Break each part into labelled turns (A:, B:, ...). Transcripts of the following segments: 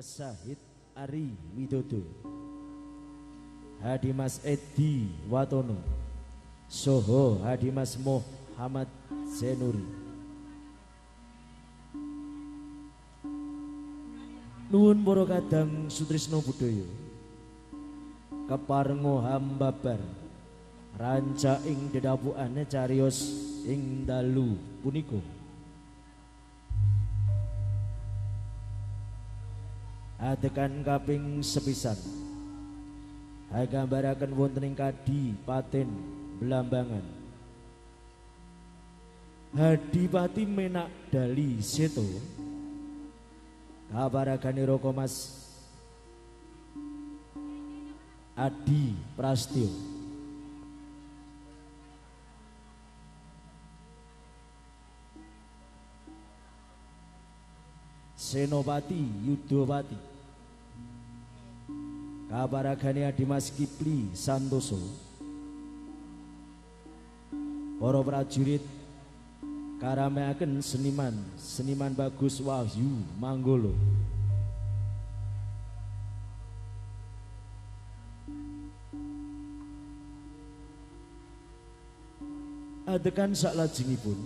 A: Hadimas Sahid Ari Widodo, Hadimas Edi Watono, soho Hadimas Muhammad Zenuri. Nuwun para kadang sutrisno budaya, keparenga hambabar ranca ing dedapukane cariyos ing dalu punika. Adegan kaping sepisan hagambaraken wonten ing Kadipaten Blambangan. Hadipati Menak Dali Seto kaparagane Raka Mas Adi Prastyo. Senopati Yudhawati kaparagane Adimas Kipli Santoso. Para prajurit karameaken seniman, seniman Bagus Wahyu Manggolo. Adegan saklajengipun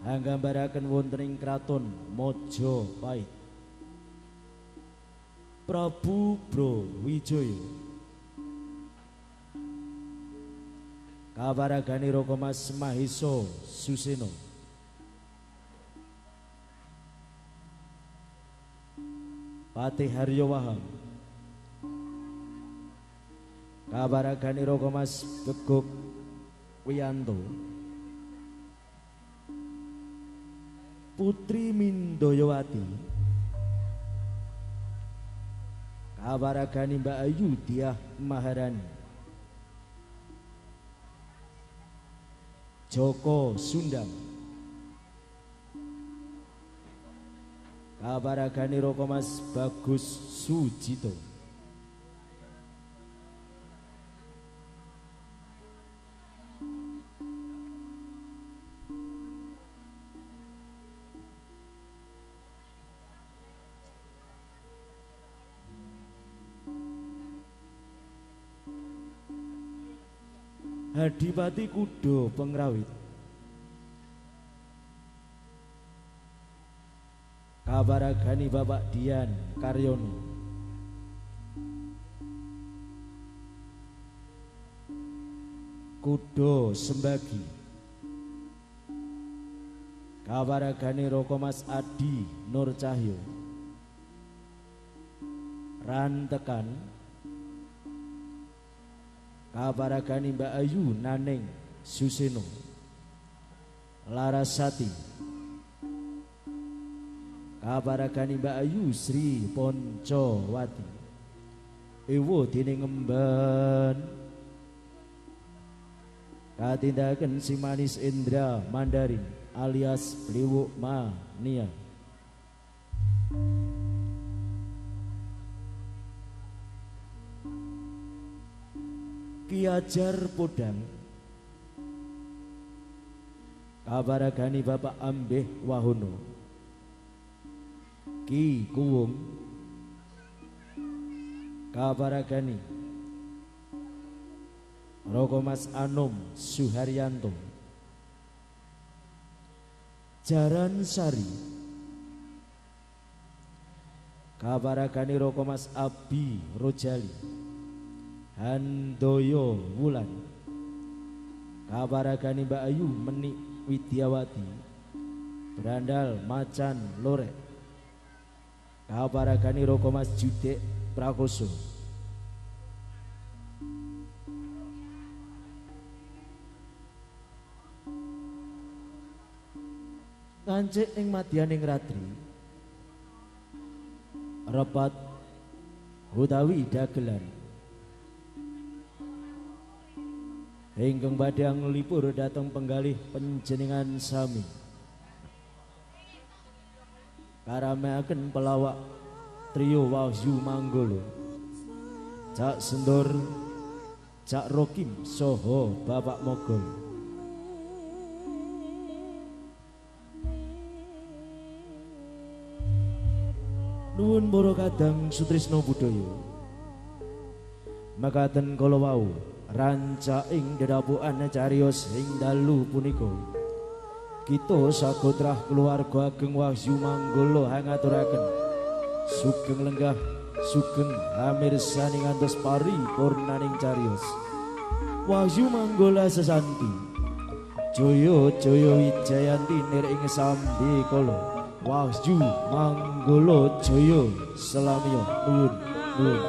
A: hanggambaraken wonten ing kraton Majapahit. Prabu Brawijaya kaparagane Raka Mas Mahesa Susena. Patih Haryo Waham kaparagane Raka Mas Begok Wiyanto. Putri Mindayawati kaparagane Mbak Ayu Diah Maharani. Joko Sundang kaparagane Raka Mas Bagus Sujito. Hadipati Kudo Pengrawit kaparagane Bapak Dian Karyono. Kudo Sembagi kaparagane Raka Mas Adi Nur Cahyo. Rantekan kaparagane Mbak Ayu Naneng Suseno. Larasati kaparagane Mbak Ayu Sri Poncowati. Ewo dene ngemban katindaken si manis Indra Mandarin alias Bliwuk Mania. Ki Ajar Podang kaparagane Bapak Ambeh Wahono. Ki Kuwung kaparagane Raka Mas Anom Suharyanto. Jaran Sari kaparagane Raka Mas Abi Rojali. Handoyo Wulan kaparagane Mbak Ayu Menik Widyawati. Berandal Macan Lorek kaparagane Raka Mas Judek Prakoso. Ngancik ing madyaning ratri repat utawi dagelan ingkang badhe nglipur dhateng penggalih panjenengan sami. Karameaken pelawak trio Wahyu Manggolo, Cak Sendor, Cak Rokim soho Bapak Mogol. Nuwun para kadang sutrisna budaya. Makaten kala wau rancaking dedapukan cariyos ing dalu punika. Kita sagotrah keluarga ageng Wahyu Manggala hangaturaken sugeng lenggah sugeng hamirsani ngantos paripurnaning cariyos. Wahyu Manggala sesanti Jaya Jaya Wijayanti nir ing sambikala. Wahyu Manggala Jaya selamiya. Nuwun nuwun.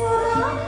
B: Orang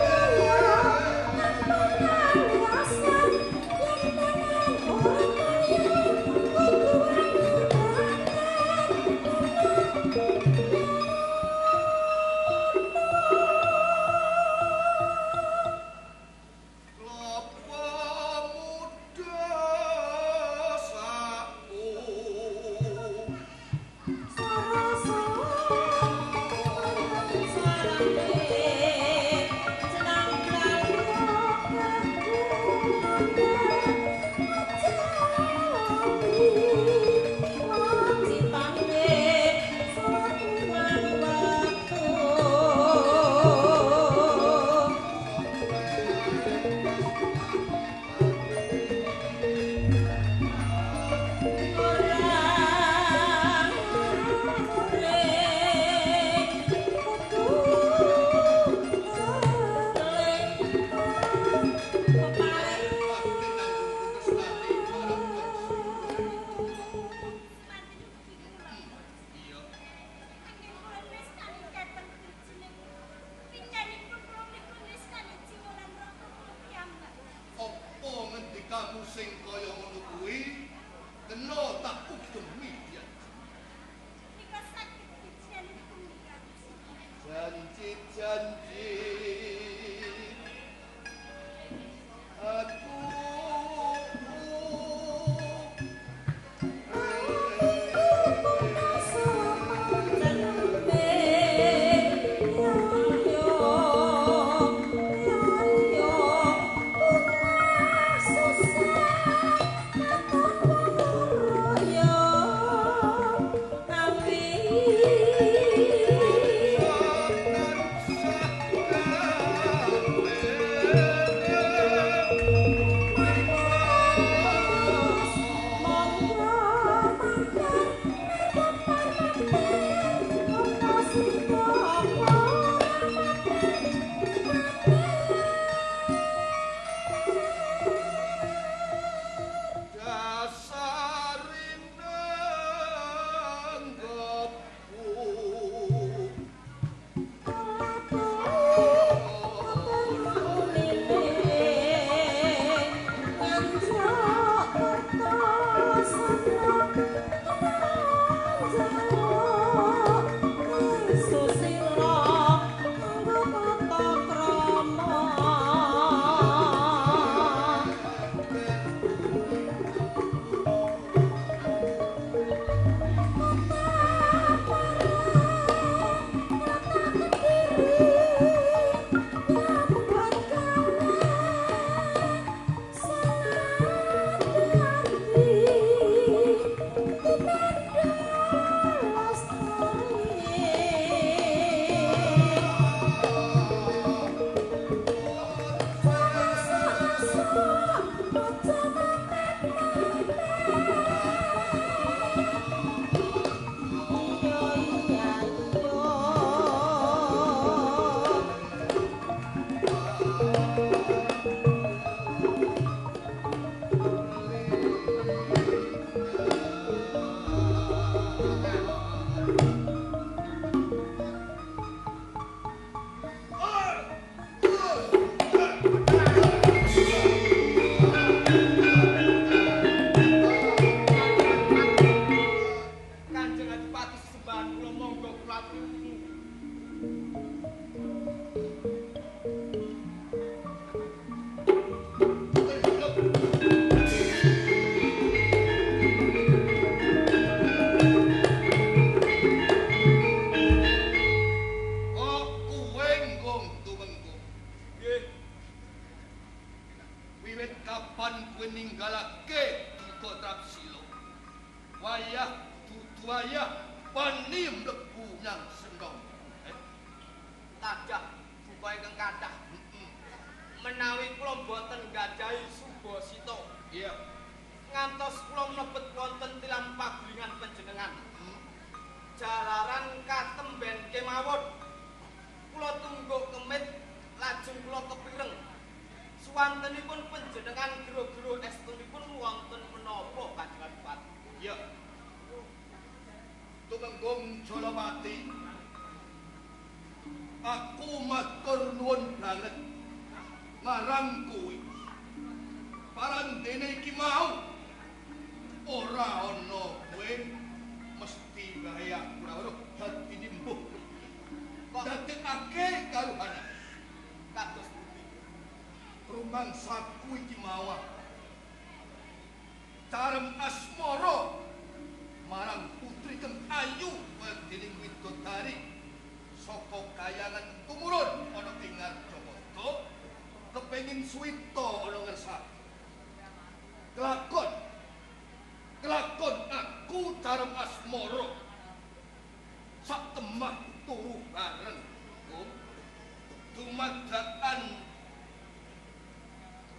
B: Janji-janji aku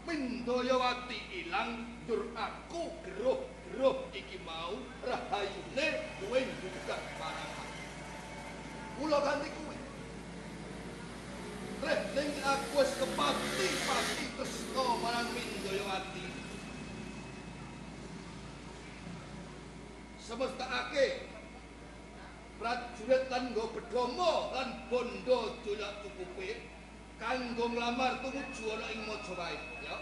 B: Mindayawati ilang njur aku geruh-geruh iki mau rahayune kowe nggugah marang aku. Kula ganti kowe. Reh ning aku wis kepati-pati tresna marang Mindayawati. Semestakake prajurit lan nggo bedama lan bondo jolak cukupe kanggo nglamar tumuju ana ing Majapahit ya.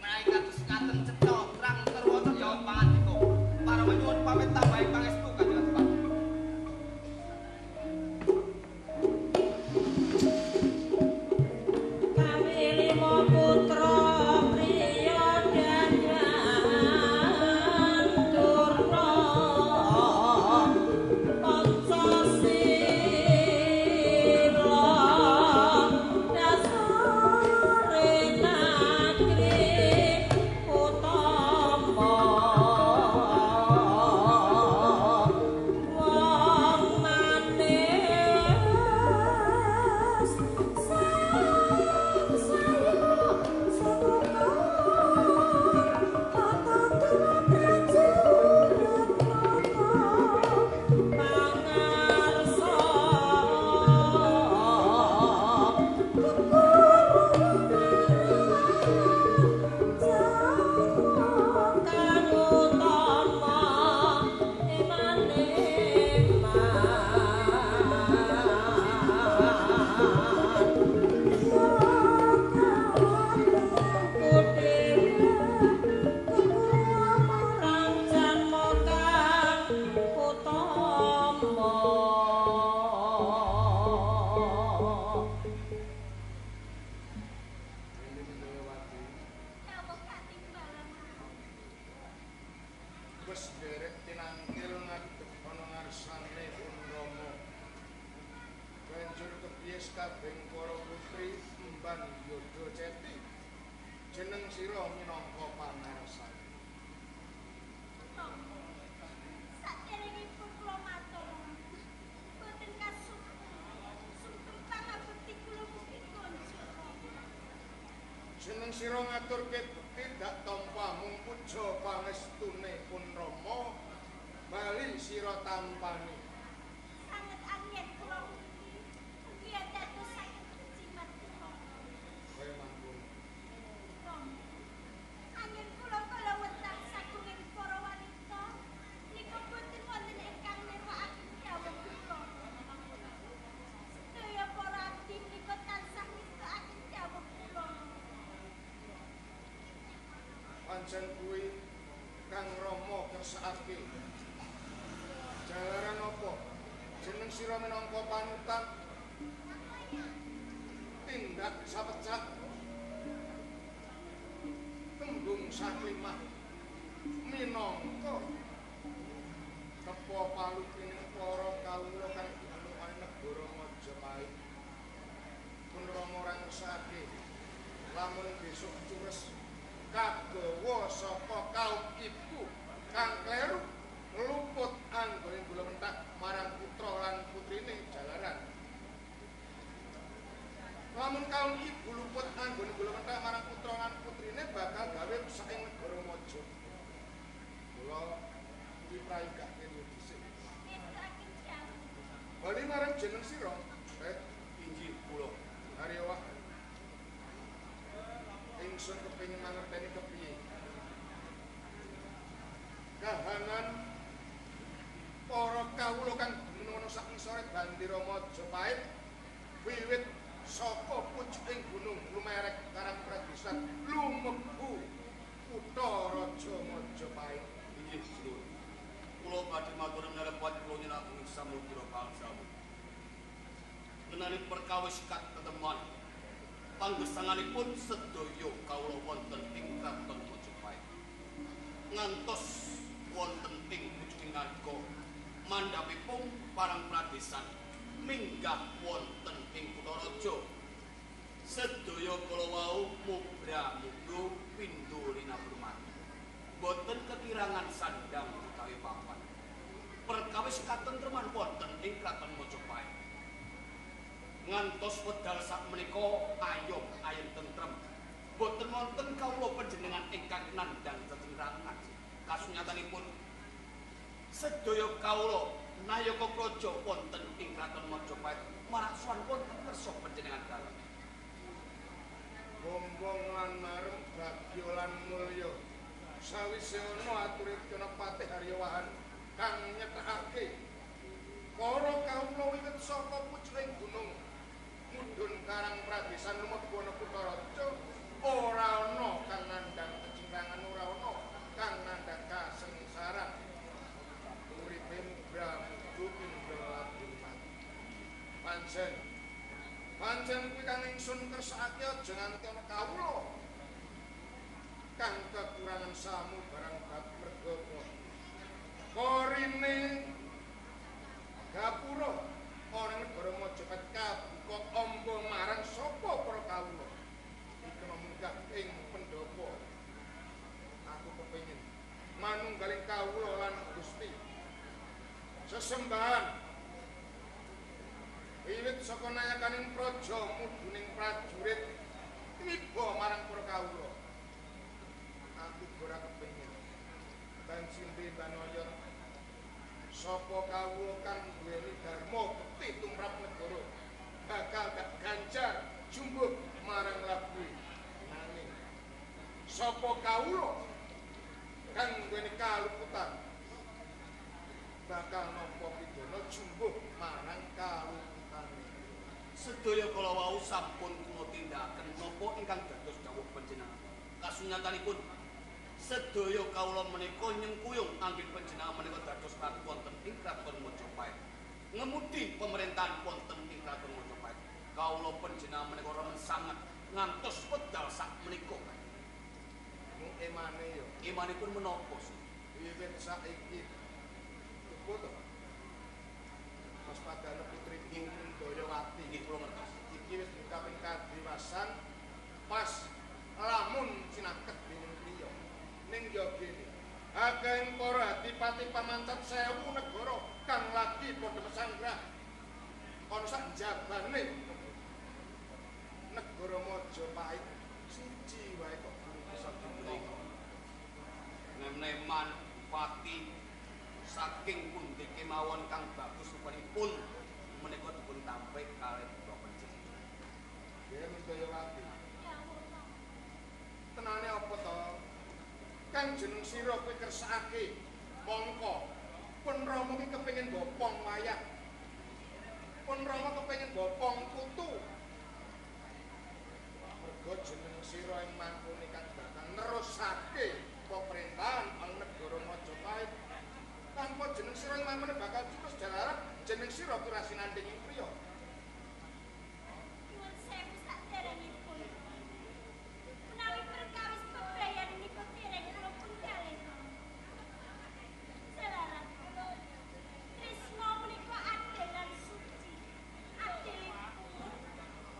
C: Menawi kados ngaten cetha terang terwaca jawab pangandika. Para nyuwun pamit tambahi pangestu Kanjeng Adipati.
B: Wis nderek tinangkil ngadhep ana ngarsane Pun Rama. Banjur kepiye kabeh para putri emban yoga ceti. Jeneng sira minangka pangarsan.
D: Saderengipun kula matur, boten kasuku sungkem pangabekti kula mugi konjuk.
B: Jeneng sira ngaturke bekti dak tampa mung puja pangestune Pun Rama, bali sira tampani.
D: Sanget anggen kula mugi mugi dados saged jimat kula.
B: Kaya mangkono.
D: Anggen kula kala wetah sagunging para wanita nika boten wonten ingkang nirwakaken dawuh kula. Sedaya para abdi menika tansah ngestokaken dawuh kula.
B: Pancen kuwi Kang Rama kersakake. Jalaran apa? Jeneng sira minangka panutan tindak sapecak tembung saklimah minangka tepa palupining para kawula kang dumunung negara Majapahit. Pun Rama ora ngersakake lamun besok cures kagawa saka kaum ibu kang kleru ngluput anggone gula mentak marang putra lan putrine jalaran. Lamun kaum ibu luput anggone gula mentak marang putra lan putrine bakal gawe rusak ing negara Maja. Kula kuwi prayogake dhisik.
D: Ngestokaken dawuh.
B: Bali marang jeneng sira, inggih kula. Haryawa. Ingsun kepengin mangerteni kepiye kahanan para kawula kang dumunung ana sak ngisore bandera Majapahit wiwit saka pucuking gunung lumerek Karang Pradesan lumebu kutha raja Majapahit.
C: Inggih sinuwun. Kula badhe matur menawi kula nyuwun samudra bangsamu. Menawi perkawis kateteman panggesanganipun sedaya kawula wonten ing kraton Majapahit. Ngantos wonten ing pucuking ngarga mandhapipun parang pradesan minggah wonten ing kutha raja. Sedaya kala wau mubra-mubru pindho linabruman. Boten kekirangan sandang utawi papan. Perkawis katentreman wonten ing kraton Majapahit. Ngantos wedal sakmenika ayom ayem tentrem. Boten wonten kawula panjenengan ingkang nandhang cecingrangan. Kasunyatanipun sedaya kawula nayaka praja wonten ing kraton Majapahit maraksuwan wonten kersa panjenengan dalem.
B: Bombong lan marem bagya lan mulya. Sawise ana ature Patih Haryawahan kang nyetakake para kawula wiwit saka pucuking gunung mudhun Karang Pradesan lumebu ana kutha raja ora ana kang nandhang kecingrangan, ora ana kang nandhang kasengsaran. Uripe mubra-mubru pindha labuhan. Pancen pancen kuwi kang ingsun kersakake aja nganti ana kawula kang kekurangan samu barang bab merga korine gapura ana negara Majapahit kabuka amba marang sapa para kawula iki munggah ing pendopo. Aku kepengin manunggaling kawula lan Gusti sesembahan wiwit saka nayakaning praja mudhuning prajurit tiba marang para kawula. Aku ora kepengin ban simpi banoyo sapa kawula kang duweni dharma bekti tumrap negara bakal tak ganjar jumbuh marang labuhe. Nanging sapa kawula kang duweni kaluputan bakal nampa pidana jumbuh marang kaluputane.
C: Sedaya kala wau sampun kula tindakaken napa ingkang dados dawuh panjenengan. Kasunyatanipun sedaya kawula menika nyengkuyung anggen panjenengan menika dados ratu wonten ing kraton Majapahit. Ngemudi pemerintahan wonten ing kraton Majapahit. Kawula panjenengan menika remen sanget ngantos wedal sak menika.
B: Mung emane ya.
C: Emanipun menapa sih?
B: Wiwit saiki iku to. Mas padane putriku Mindayawati
C: Nggih kula ngertos.
B: Iki wis kaping kadiwasan pas lamun sinaket dening priya. Ning ya gene. Akeh para adipati pamancat 1000 negara kang lagi padha mesanggrah. Ana sak jabane negara Majapahit siji wae kok durung bisa dimenangi.
C: Nem-neman bupati saking pundi kemawon kang bagus rupanipun menika dipun tampik kalih kula panjenengan.
B: Nggih Mindayawati. Tenane apa to? Kang jeneng sira kowe kersakake mongko pun Rama ki kepengin bopong wayah. Pun Rama kepengin bopong putu. Mergo jeneng sira ing mangkone kang bakal nerusake pemerintahan ing negara Majapahit. Tanpa jeneng sira ing mangkone bakal terus jalaran jeneng sira kuwi ra sinandhing ing priya.
D: Nyuwun sewu saderengipun. Menawi perkawis bebrayan menika dereng kula punggalih. Jalaran tresna menika adil lan suci. Adilipun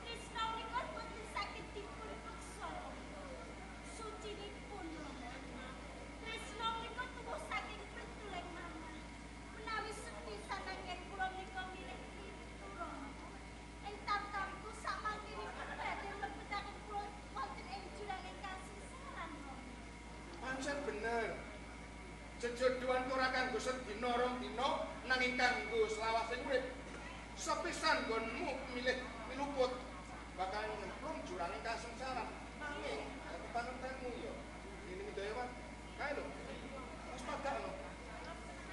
D: tresna menika boten saged dipun peksa. Sucinipun tresna menika tuwuh saking pertuling mama. Menawi sepisan anggen kula menika milih pitu Rama. Ing tamtamku samangkinipun badhe mlebetaken kula wonten ing jurang ingkang sesaran Rama.
B: Pancen bener. Jejodohan ora kanggo sedina rong dina nanging kanggo selawase urip. Sepisan nggonmu milih miluput bakal nyemplung jurange kasangsaran. Nanging dadi pangertenmu ya. Dene Mindayawati. Kae lho. Wis padakno.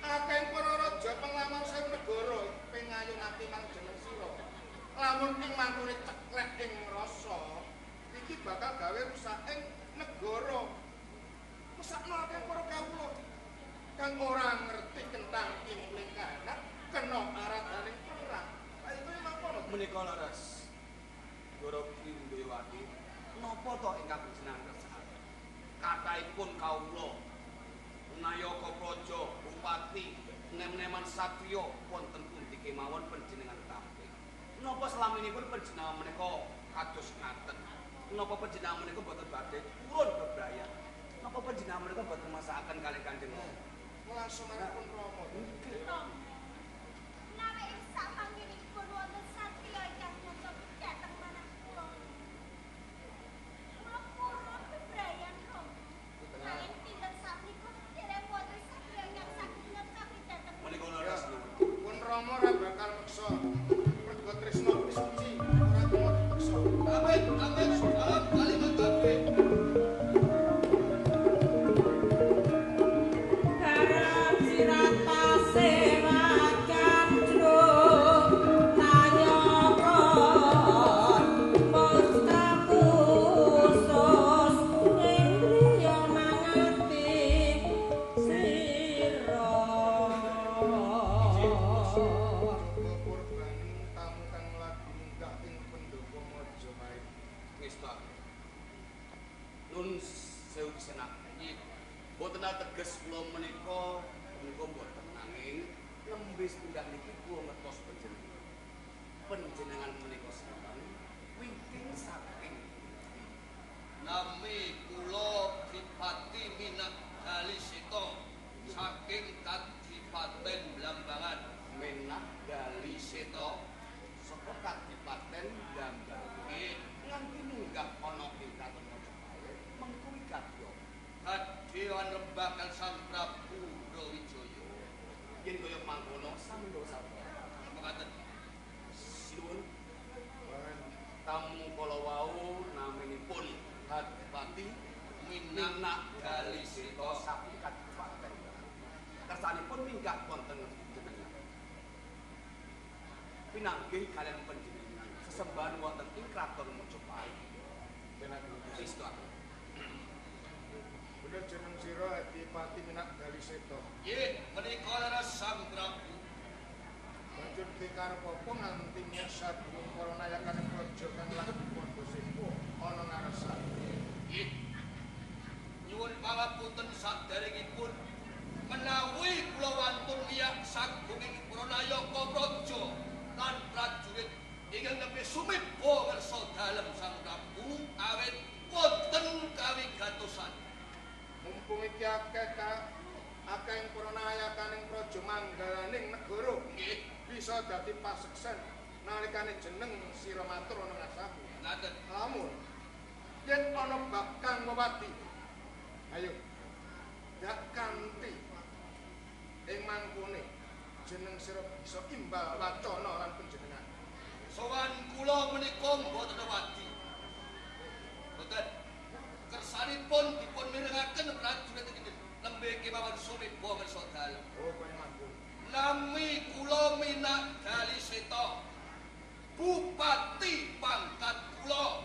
B: Akeh para raja penglamar sewu negara pengayunake marang jeneng sira. Lamun ing mangkone ceklek ing rasa, iki bakal gawe rusak ing negara. Mesakno akeh para kawula kang ora ngerti tentang impling kahanan kena aradaning perang. Kaya kuwi napa lho?
C: Menika leres. Ndara Mindayawati, napa to ingkang panjenengan kersakaken? Kathahipun kawula Nayaka Praja, Bupati, nem-neman satriya wonten pundi kemawon panjenengan tampik. Napa slaminipun panjenengan menika kados ngaten? Napa panjenengan menika boten badhe purun bebrayan? Napa panjenengan menika boten masakaken kalih Kanjeng Rama?
B: Langsung marang Rama.
D: Rama. Menawi ing samangkinipun wonten satriya ingkang nyata dhateng manah kula. Kula purun bebrayan Rama. Nanging dinten sakmenika dereng wonten satriya ingkang saged ngecoki dhateng
C: Menika leres nuwun.
B: Pun Rama ora bakal meksa. Mergo tresna kuwi suci, ora kena dipeksa.
C: Amin, amin, salam kalimat kabeh.
E: Garap sirat pasewakan jro nayaka mustakusus ing griya mangati sira.
B: Joko purbaning tamu kang lagi munggah ing pendopo Majapahit.
C: Ngestake. Nun sewu pisanan. Mboten ateges kula menika menika mboten nanging nembe setunggal niki kula ngertos panjenengan. Panjenengan menika sinten? Wingking saking
F: Nami kula Dipati Minak Daliseta saking Kadipaten Blambangan.
C: Menak Daliseta saka Kadipaten Blambangan.
F: Nggih,
C: Nganti munggah ana ing Kraton Majapahit mengko wigadya.
F: Kadhe anembakan Sang Prabu Brawijaya.
C: Yen kaya mangkono samenda sabar.
F: Mekaten.
C: Sinuwun tamu kala wau naminipun Adipati
F: Minak
C: Minak Daliseta saking Kadipaten. Kersanipun minggah wonten jenengan. Pinanggih kalian panjenengan sesembahan wonten ing Kraton Majapahit. Istu aku.
B: Bener jeneng sira Adipati Minak Daliseta.
F: Nggih, menika leres Sang Prabu.
B: Banjur dikarep apa nganti miyak sagung para nayakane praja kang lagi padha sepuh ana ngaresan.
F: Nggih. Nyuwun pangapunten saderengipun menawi kula wantun miyak sagunging para nayaka praja lan prajurit ingkang nembe sumiba ngersa dalem Sang Prabu awit wonten kawigatosan.
B: Mumpung iki akeh akeh para nayakaning praja manggalaning negara
F: nggih
B: bisa dadi paseksen nalikane jeneng sira matur ana ngarsaku.
F: Ngaten.
B: Lamun yen ana bab kang wewadi, ayo dak kanthi ing mangkone jeneng sira bisa imbal wacana lan panjenengan.
F: Sowan kula menika mboten wadi. Mboten. Kersanipun dipun mirengaken prajurit iki nembe kemawon sumiba ngersa dalem.
B: Oh, kaya mangkon.
F: Nami kula Minak Daliseta. Bupati pangkat kula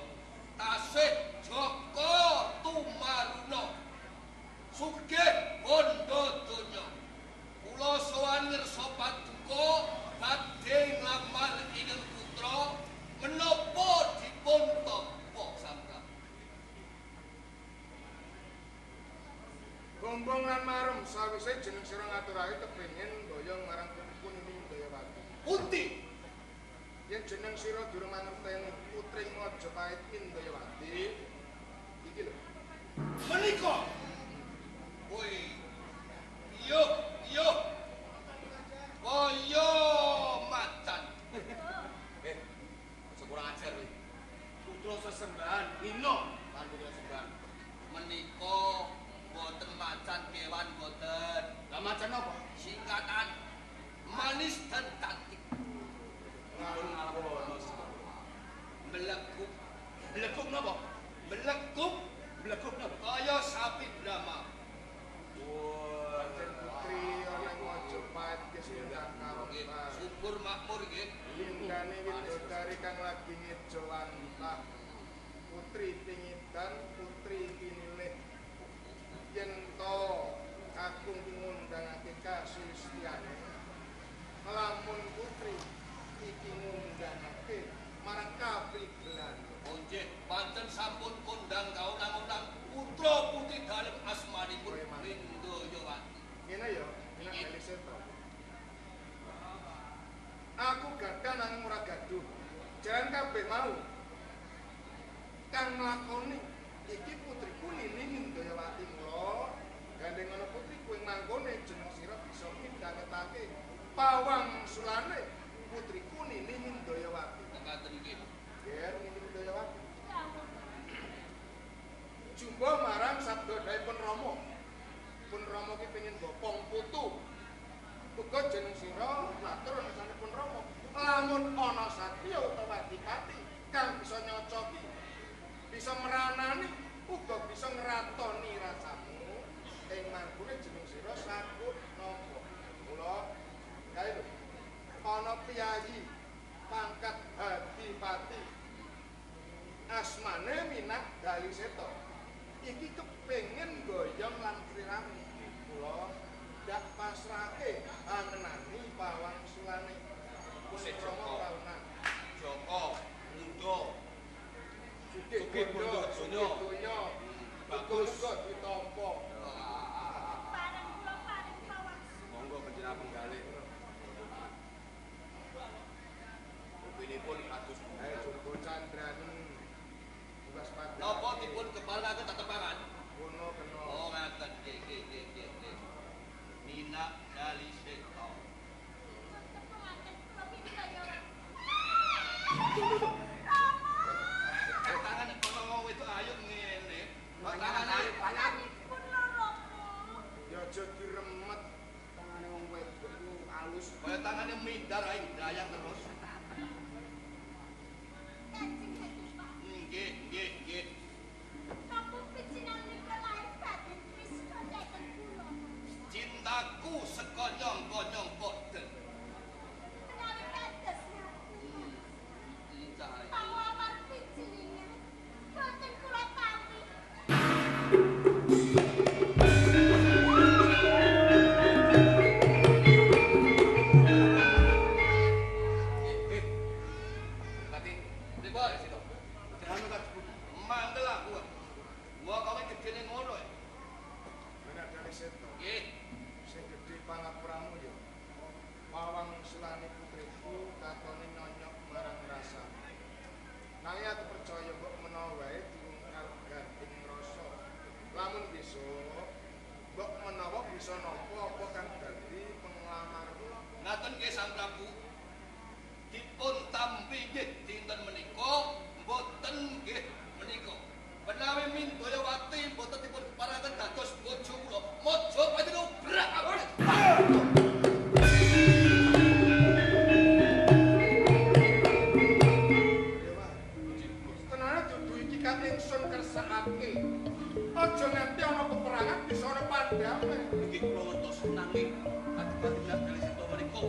F: tasih Jaka Tumaruna. Sugih bondo donya. Kula sowan ngersa paduka badhe nglamar ingkang putra menapa dipun tampa Sang Prabu.
B: Gombong lan marem sawise jeneng sira ngaturake kepengin mboyong marang putriku Nini Mindayawati.
F: Pundi?
B: Yen jeneng sira durung mangerteni putri Majapahit Mindayawati iki lho.
F: Menika. Woi. Yo, yo. Kaya macan.
C: Aja kurang ajar kowe. Putra sesembahan Nino lan putra sesembahan.
F: Menika boten macan kewan boten.
C: Lah macan apa?
F: Singkatan manis dan cantik.
C: Ngono.
F: Melegup,
C: Melegup napa?
F: melegup
C: Melegup napa?
F: kaya sapi Brahma.
C: Wah,
B: Pancen putri ana ing Majapahit iki sing
F: Nggih,
B: karoban.
F: subur makmur nggih.
B: Lindane widodari kang lagi ngejawantah. Putri pingidan, putri pinilih. Yen to kakung ngundangake kasulistyane. Lamun putri iki ngundangake marang kaprigelan.
F: Oh nggih, pancen sampun kondang kaunang-unang putra putri dalem asmanipun Mindayawati.
B: Ngene ya, Minak Daliseta. Aku gadah nanging ora gaduh. Jaran kabeh mau kang nglakoni iki putriku Nini Mindayawati mula gandeng ana putriku ing mangkone jeneng sira bisa midhangetake pawang sulane putriku Nini Mindayawati.
F: Mekaten nggih.
B: Ger Nini Mindayawati. Jumbo marang sabda dawuhipun Rama. Pun Rama ki pengin bopong putu. Uga jeneng sira matur ngesanipun Rama. Lamun ana satriya utawa adipati kang bisa nyocoki, bisa meranani, uga bisa ngratoni rasamu ing mangkune jeneng sira sampun nampa. Mula kae lho. Ana piyayi pangkat adipati asmane Minak Daliseta. Iki kepengin goyong lan sliramu. Kula ndak pasrahke angenani pawang sulane. Pun Rama kawenang.
C: Joko, Muda,
B: Sugih
C: Sugih
B: bondo,
C: bondo
B: sugih
C: donya.
B: donya.
C: Bagus.
B: Muga-muga ditampa.
D: Pareng kula paring pawangsul.
C: Monggo panjenengan penggalih. Kupinipun kados
B: Ayo Joko Candranen. Waspada.
F: Napa dipun keparengake tetepangan?
B: Kono kena.
F: Oh ngaten nggih nggih nggih nggih nggih. Minak Daliseta.
D: Dipun tepungaken kula Mindayawati.
F: Tangane kono wedok ayu ngene. Tangane
D: Tanganipun lho Rama.
B: Ya aja diremet.
C: Tangane wong wedok iku alus.
F: kaya tangane mindar ae ndayang terus.
D: Kanjeng Adipati.
F: Nggih nggih nggih.
D: Napa picinan menika lair batin Trisna dhateng kula?
F: Cintaku sekonyong-konyong den.
D: Menawi kados ngaten.
F: Cahaya.
D: Pawamar picilingan boten kula tampi.
C: Anu kados mangkel aku. Wah kowe gedene ngono.
B: Winadani Seta.
F: Nggih.
B: Sing gedhe pangapuramu ya. Pawang sulane putriku katone nyonyok marang rasa. Nanging aku percaya mbok menawa wae diungkal ganting rasa. Lamun besok mbok menawa bisa nampa apa kang dadi penglamarmu.
F: Ngaten nggih Sang Prabu. Dipun tampi nggih dinten menika mboten nggih menika. Menawi Mindayawati mboten dipun parangaken dados bojo kula, mojo panjenengan obrak abrik.
B: Tenane dudu iki kang ingsun kersakake. Aja nganti ana peperangan bisa ana pandame.
C: Iki kula ngertos nanging Adipati Winadani Seta menika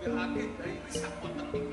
C: wirake dari risak wonten ing